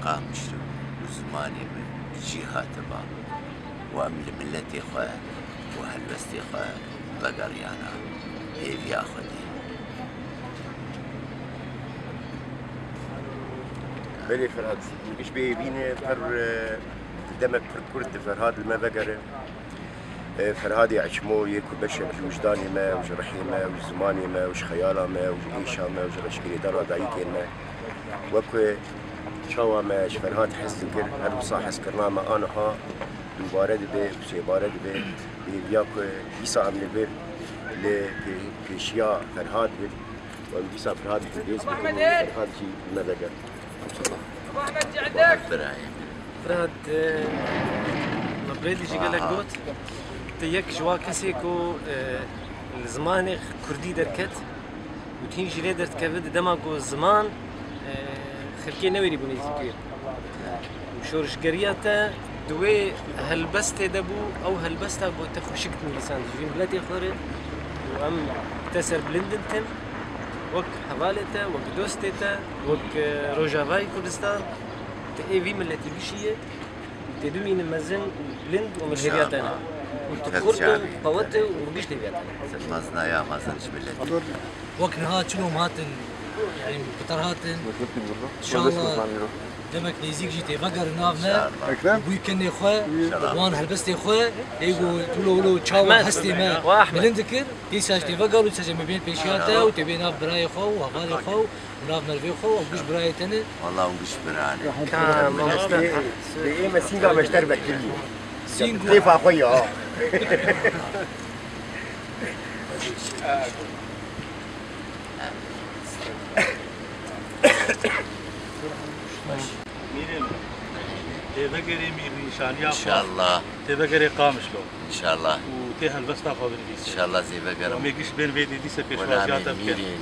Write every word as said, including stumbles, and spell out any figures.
Qamişlo û zimanê min cî hatiba û em li miletê xwe û helbestê xwe vegeriyana hêviya xwedî. Belê Ferhat, min giş bê hêvî ne, pir, e, demek pir kurt di Ferhat li me vegere. E, Ferhadê Eçmo yê ku beşek ji wijdanê me û ji rihê me û ji zimanê me û ji xeyala me û ji êşa me û ji reşgirêdana dayikên me, wek ku çawa me ji Ferhat hez dikir, her wisa hezkirina me aniha dubare dibe û sêbare dibe. Hêviya ku dîsa em li vir li pê-, pêşiya Ferhat bin û em dîsa Ferhat bi dêz bikin û Ferhat jî li me veger. Ferhat, e, me bi rêdî jî gelek got. Tu yek ji wa kesê ku, e, li zimanê kurdî derket û tu hîn jî lê derdikeve di dema ku ziman, e, xelkê newêrî bû nêzîkê. Û şorişgeriya te di wê helbestê de bû, ew helbesta ku te xweşik dinivîsand ji vî miletê xwe re û em te serbilind in tim. Wek hevalê te, wek dostê te, wek, e, Rojavayê Kurdistan, tu ê vî miletî bişîyê û tê bimînin mezin û bilind û em li hêviya te ne. Û tu xurt û qewet û giş li hêviya te ne. Ser mezina ya mezin ji miletî. Wek niha çilo em hatin, yani pitir hatin. İnşallah demek nêzîk jî tê vegerin nav me. Ekrem? Bûyî kenê xwe, wan helbestê xwe, ê ku wilo wilo çawa hestê me bilind dikir, dîsa jî tê veger û dîsa jî me bên pêşiya te û tê bê nav birayê xwe û hevalê xwe û nav mervê xwe û giş birayê te ne. Wala hûn giş birane. Ka mamoste. Ê, ê me sînga beşder vekirî. Sîngo. Kêfa xwe ya. Mîrê min, tê vegerê mîrnîşaniya xwe. İnşallah. Tê vegerê Qamişlo. İnşallah. Û tê helbesta xwe binivîsê. İnşallah zê vegerim. Em ê giş bên vê dî dîse pêşwaziya te bikin. Mîrê,